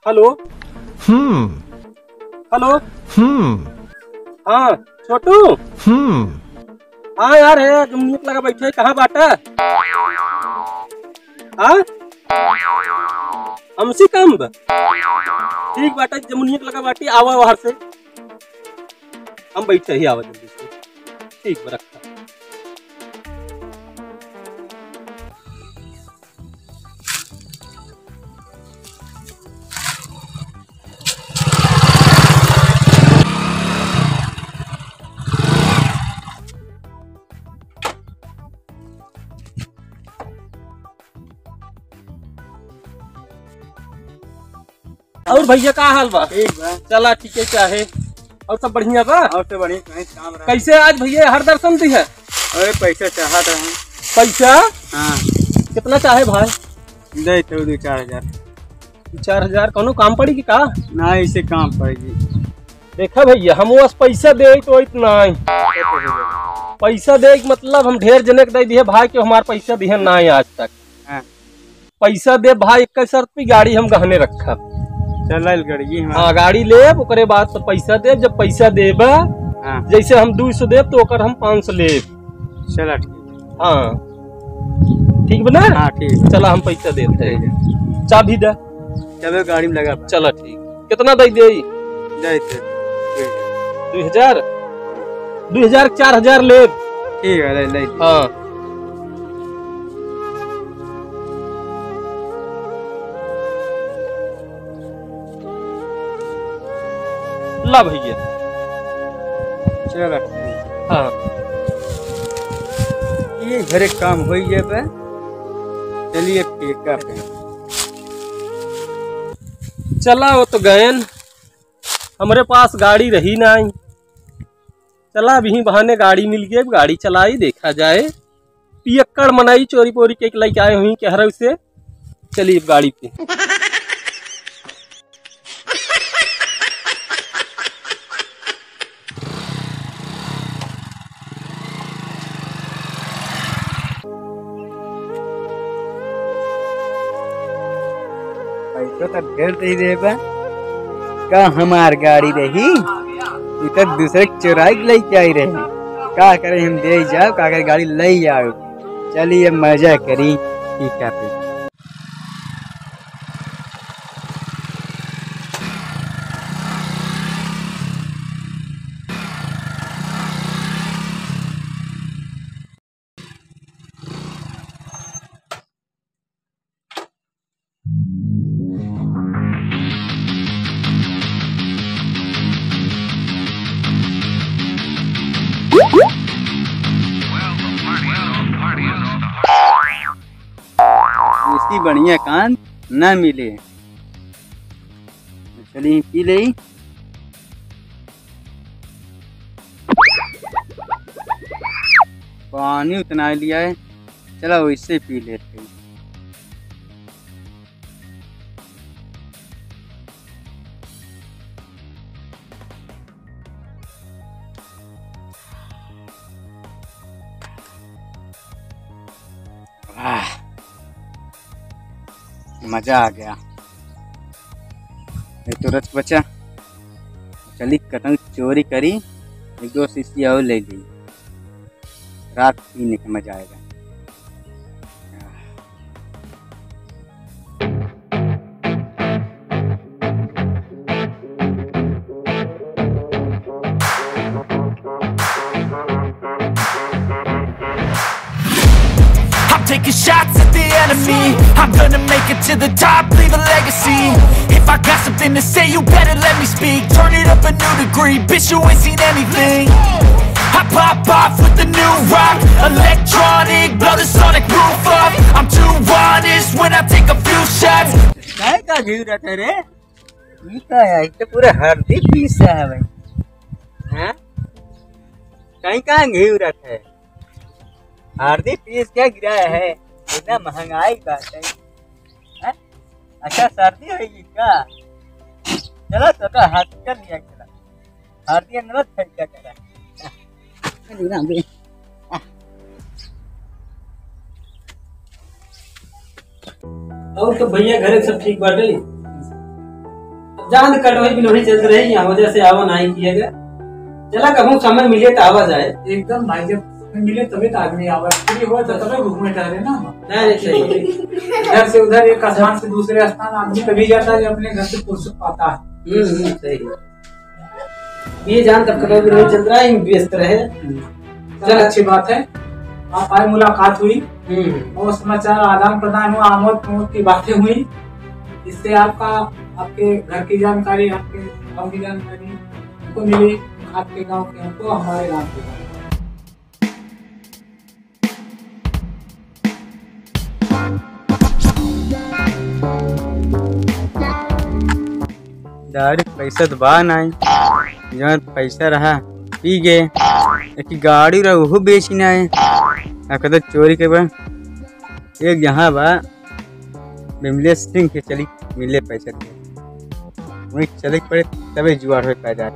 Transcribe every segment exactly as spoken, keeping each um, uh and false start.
हेलो। हम्म। हेलो। हम्म। हाँ, छोटू। हम्म। हाँ यार, है, जमुनिया के लगा बैठे, कहाँ बाटा? हाँ? हमसे काम बा? ठीक बाटा, जमुनिया के लगा बाटी, आवा बाहर से। हम बैठे ही, आवा जल्दी से। ठीक बा, रखा। और भैया, का हाल बा? ठीक बा। चला, ठीक है, चाहे। और सब बढ़िया बा? और सब बढ़िया, कहीं काम रहा। कैसे आज भैया हर दर्शन दी है? अरे, पैसा चाहत रहा। पैसा? हाँ। कितना चाहे भाई? दे तो दो चार हजार। दो चार हजार कौनो काम पड़ी कि का? ना, ऐसे काम पड़ेगी। देखा भैया, हम बस पैसा दे तो इतना ही। पैसा दे के मतलब हम ढेर जने के दे दिए भाई, कि हमार पैसा दिए ना है आज तक। हाँ। पैसा दे भाई, एक शर्त पे गाड़ी हम गहने रखब। चल, गाड़ी हमार। हाँ, गाड़ी लेब, ओकरे बाद तो पैसा देब। जब पैसा देबा, हाँ। जैसे हम दो सौ देब, तो ओकर हम पाँच सौ लेब। चला, ठीक। हाँ, ठीक बा ना? हाँ, ठीक। चला, हम पैसा देत है। ठीक है। चाबी दे। चलो, गाड़ी में लगा। चला, ठीक। कितना दे दे? दे दे। दो हजार? दो हजार, चार हजार ले। ठीक है, ले, ले। हाँ। ला भैया। चला। हाँ। ये घरे काम होई गए बे। चलिए, ठीक है। चला, वो तो गयन। हमरे पास गाड़ी रही नाई। चला, अभी बहाने गाड़ी मिल गई, गाड़ी चलाई, देखा जाए। पियक्कड़ मनई चोरी पोरी के लइके आए हुई केहरऊ से। चली अब गाड़ी पे। पैसा तो ढेर दे देबा। का हमार गाड़ी रही? ई तो दूसरे के चोराई के लइके आई रही। का करे, हम दे जाओ, का करे, गाड़ी ले जाओ। चलिए, मजा करी, ठीक है फिर। इसकी बढ़िया कान ना मिले। चलिए, पी ले। पानी उतना लिया है, चला वैसे पी लेते हैं। वाह, मजा आ गया। ये तो रच बचा, चली कतन चोरी करी, एक दो शीशी और ले ली, रात पीने का मजा आएगा। I'm taking shots at the enemy. I'm gonna make it to the top, leave a legacy. If I got something to say, you better let me speak. Turn it up a new degree, bitch, you ain't seen anything. I pop off with the new rock, electronic, blow the sonic roof up. I'm too honest when I take a few shots. काय का घेऊ रहा था रे? ये का है? ये तो पूरा हरदी पीसा है भाई। हाँ? कहीं कहाँ घेऊ रहा था? हरदी पीस क्या गिराया है? इतना महंगाई बात है। हैं? अच्छा, सर्दी होगी का? चलो, तो का हॉस्पिटल लिया चला। हरदी नमक फेंक क्या करा? अरे राम रे। और तो भैया, घरे सब ठीक बाटे? जान कटवई बिलोही चल रही, यहाँ वजह से आवा नाहीं किया गया। चला, कबहूँ समय मिले तो आवा जाए। एकदम भाई, जब समय मिले तबे तो आदमी आवा, free हो तो तबे घूमे टहरे ना। नहीं, नहीं, सही। इधर से उधर, एक स्थान से दूसरे स्थान आदमी तभी जाता है जब अपने घर से फुर्सत पाता है। हम्म, हम्म, सही। ये जान तब कटवई बिलोही चल रहा है, व्यस्त रहे। हम्म। चल, अच्छी बात है, आप आए, मुलाकात हुई। हम्म। और समाचार आदान प्रदान हुआ, आमोद प्रमोद की बातें हुई। इससे आपका, आपके घर की जानकारी, आपके गाँव की जानकारी हमको मिली, आपके गाँव की हमको, हमारे गाँव की। दारू पैसा तो बा नाहीं, जौन पैसा रहा पी गए, एक गाड़ी रहा उहू बेची नाहीं, आ कदर चोरी के बा। एक जहाँ बा बिमलेश सिंह के चली मिले पैसा दे, वहीं चले के पड़े तबे जुआड़ होए पैदा।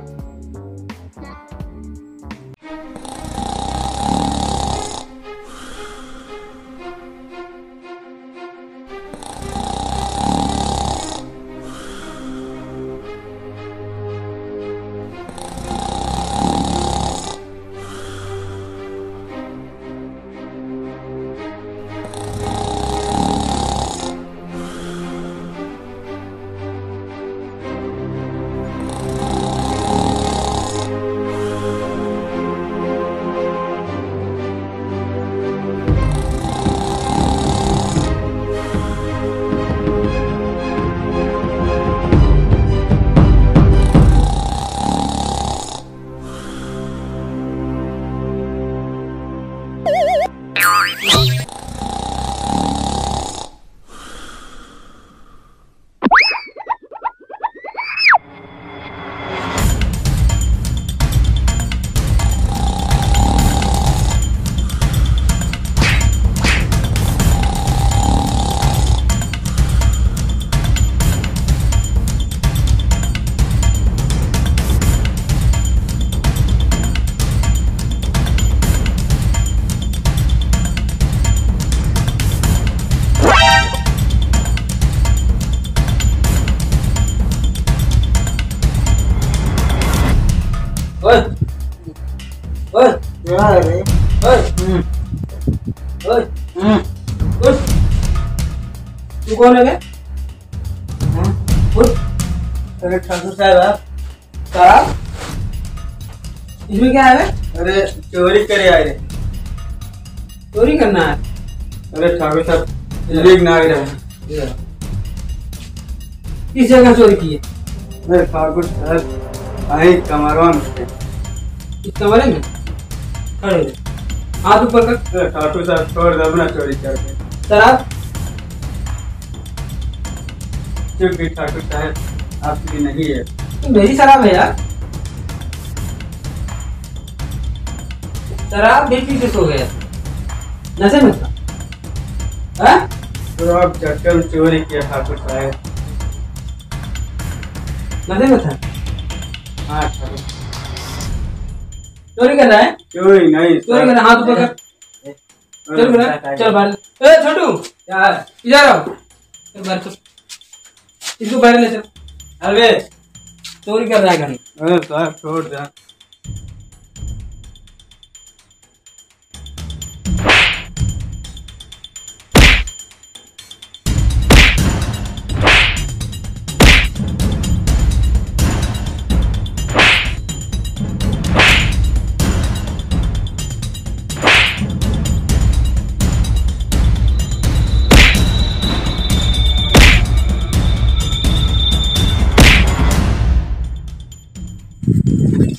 ओए, ओए, क्या है रे? ओए, हम्म। ओए, हम्म। उठ। तू कौन है बे? हम्म। उठ। अरे ठाकुर साहब, आप साहब, इसमें क्या है? अरे, चोरी करे आए रे। चोरी करना है? अरे ठाकुर साहब, लेग ना आए रहे। किस जगह चोरी की है? अरे ठाकुर साहब, आई कमरवा में थे। इस कमरे में? खड़े हो जाओ। हाथ ऊपर कर। अरे ठाकुर साहब, छोड़ दो, अपना चोरी कर दे। शराब? चुप भी ठाकुर साहब, आपकी नहीं है। तो मेरी शराब है यार। शराब भी पी के सो गया, नशे में था। हाँ? तो आप चक्कर में चोरी किया ठाकुर साहब। नशे में था? हाँ ठाकुर। चोरी कर रहा है? चोरी नहीं चोरी कर रहा है, हाथ ऊपर कर। चल बेटा, चल बाहर। ए, छोटू। क्या है? इधर आओ। चल बाहर चल। इसको बाहर ले चल। अरे। चोरी कर रहा है घर में। अरे साहब, छोड़ दे।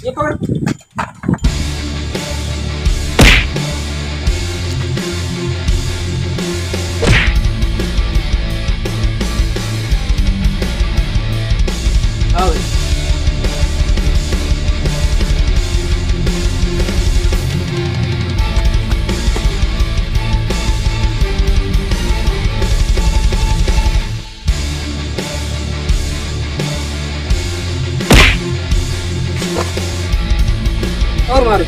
ये पकड़। आओ। और मारो।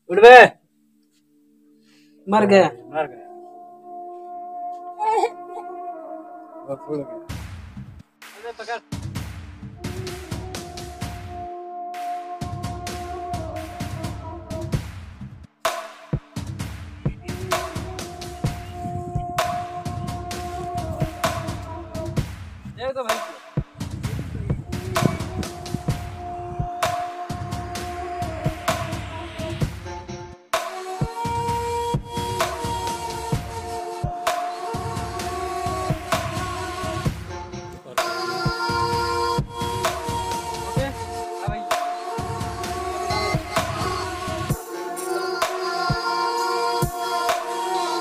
उठ बे। मर गया। मर गया। बस, उड़ गया। अरे पकड़।